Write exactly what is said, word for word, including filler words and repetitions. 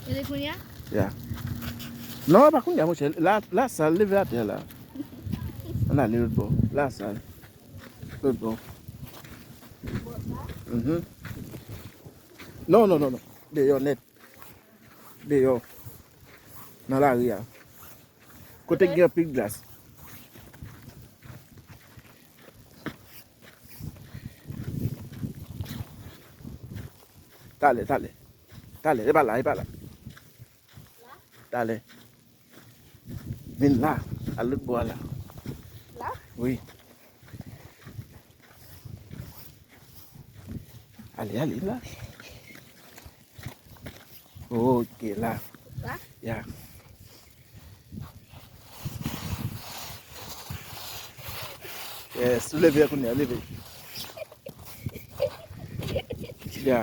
Gade kounye a. Ya. Non, pa kounye a, monchè. La, la sal, leve atè la. Ann ale lòt bò. La sal. Lòt bò. Mhm. Non, non, non, non. Deyò nèt. Deyò. Nan lari a. Kote k gen anpil glas. Talè, talè. Talè, e pa la, e pa la. Talè. Vin la, al lòt bò a la. La? Wi. Ale, ale, la. Ok, la. La? Ya. Yes, ou leve kounye a, leve. Ya.